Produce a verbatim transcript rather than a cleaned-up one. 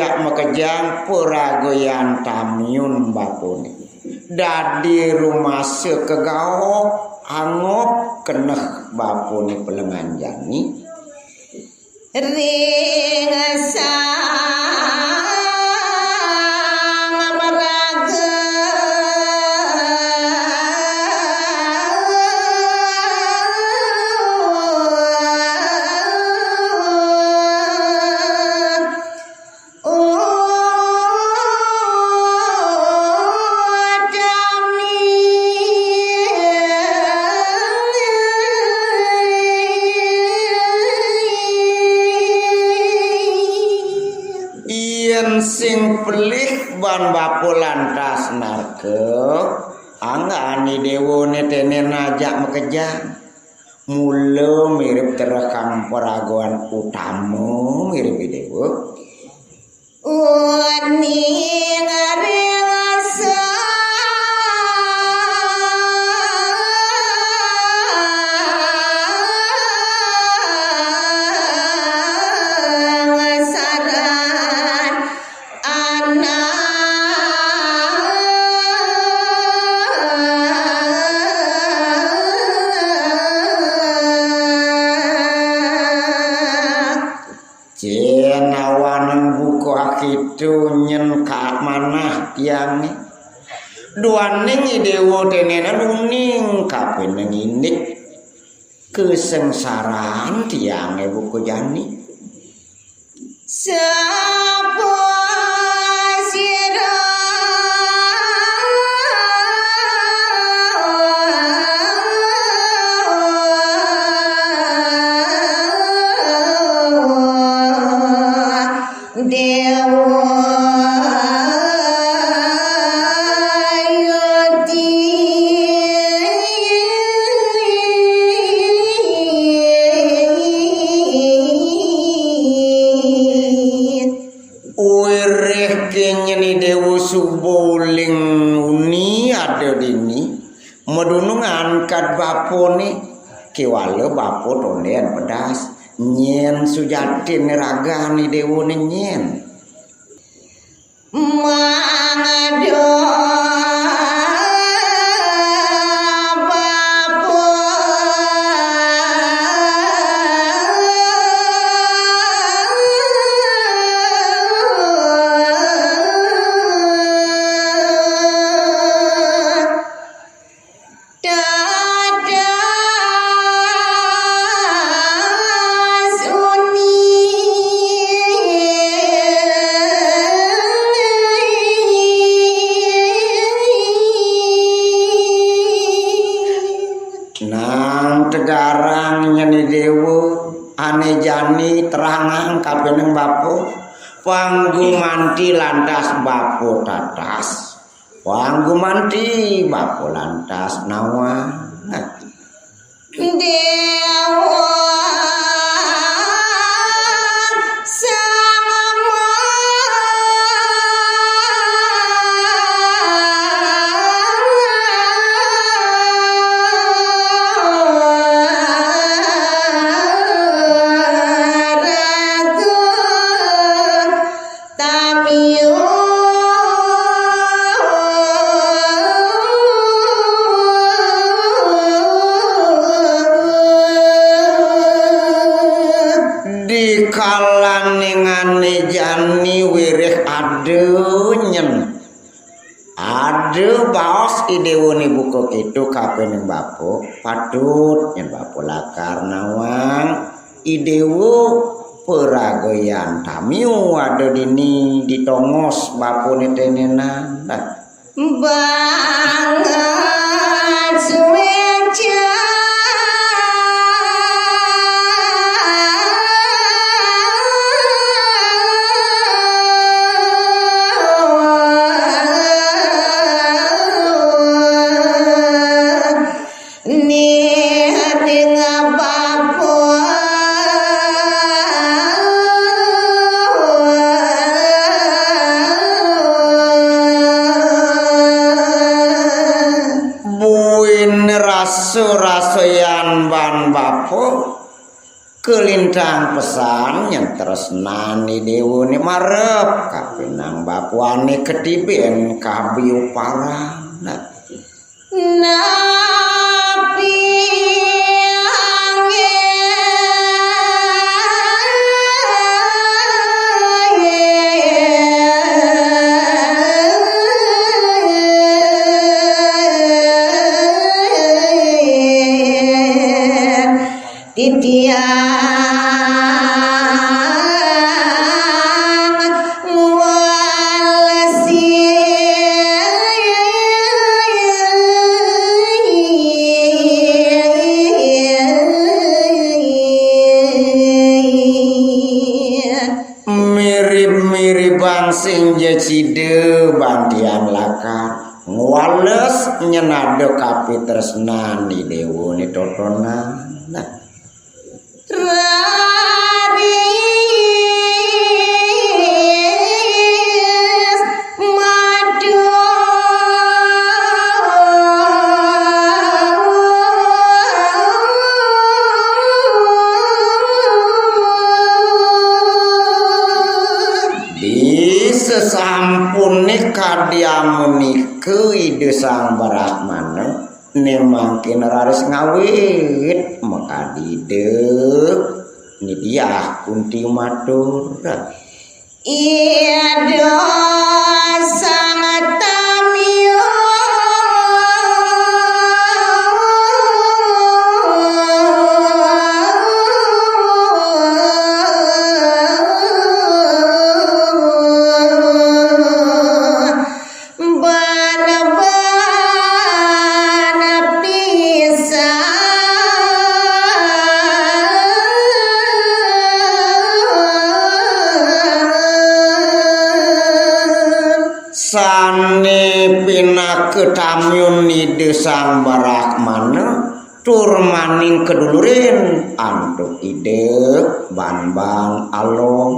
Ajak makejang paragayan tamiun bapané. Dadi rumasa kagaok, angob keneh bapané pelengan jani. Ring sang maraga. Yén sing pelih ban bapa lantas narka, anggan I Déwané ténén ajak makejang. Mula mirib tereh kang paragayan utama mirib I Déwa. Uning ring sangsaran anak. Cén awanan buka akitu nyén ka manah tiangé. Duaning I Déwa ténénan uning kapining indik kasangsaran tiangé buka jani. Sapa sira Déwa Yati. Wiréh kényé I Déwa suba uling uni ada dini, madunung angkat bapané, kéwala bapa tondén pedas. Nyén sujatiné ragan I Déwané nyén. Mangda bapa. Dadas uni. Nang tegarang nyén I Déwa, ané jani terangang kapining bapa, pang gumanti lantas bapa tatas. Pang gumanti bapa lantas nawang. Déwa Sang Maraga. Tamiu. Dikalaning ané jani wiréh ada nyén. Ada baos I Déwané buka kéto kapining bapa, patut nyén bapa lakar nawang I Déwa paragayan tamiu ada dini di tongos bapané ténénan. Banget suéca. Nihating bapa. Buin rasa-rasayan ban bapa. Kalintang pesan nyén tresnané déwané marep kapinang bapané katiben kabiuparan. Napi anggé titiang ngwalesi. Mirib-miribang sing jecida bantian lakar ngwales nyén ada kapitresnan di déwa ni totonan. Raris matur. Di sesampuné kadi amunika Ida Sang Brahmana, né mangkin raris ngawit makadi Ida Nidiah Kunti matur. Ida Sang Tamya. Bana-bana pisan. Sané pinaka tamyun Ida Sang Brahmana tur maning kadulurin antuk Ida Bambang Alon.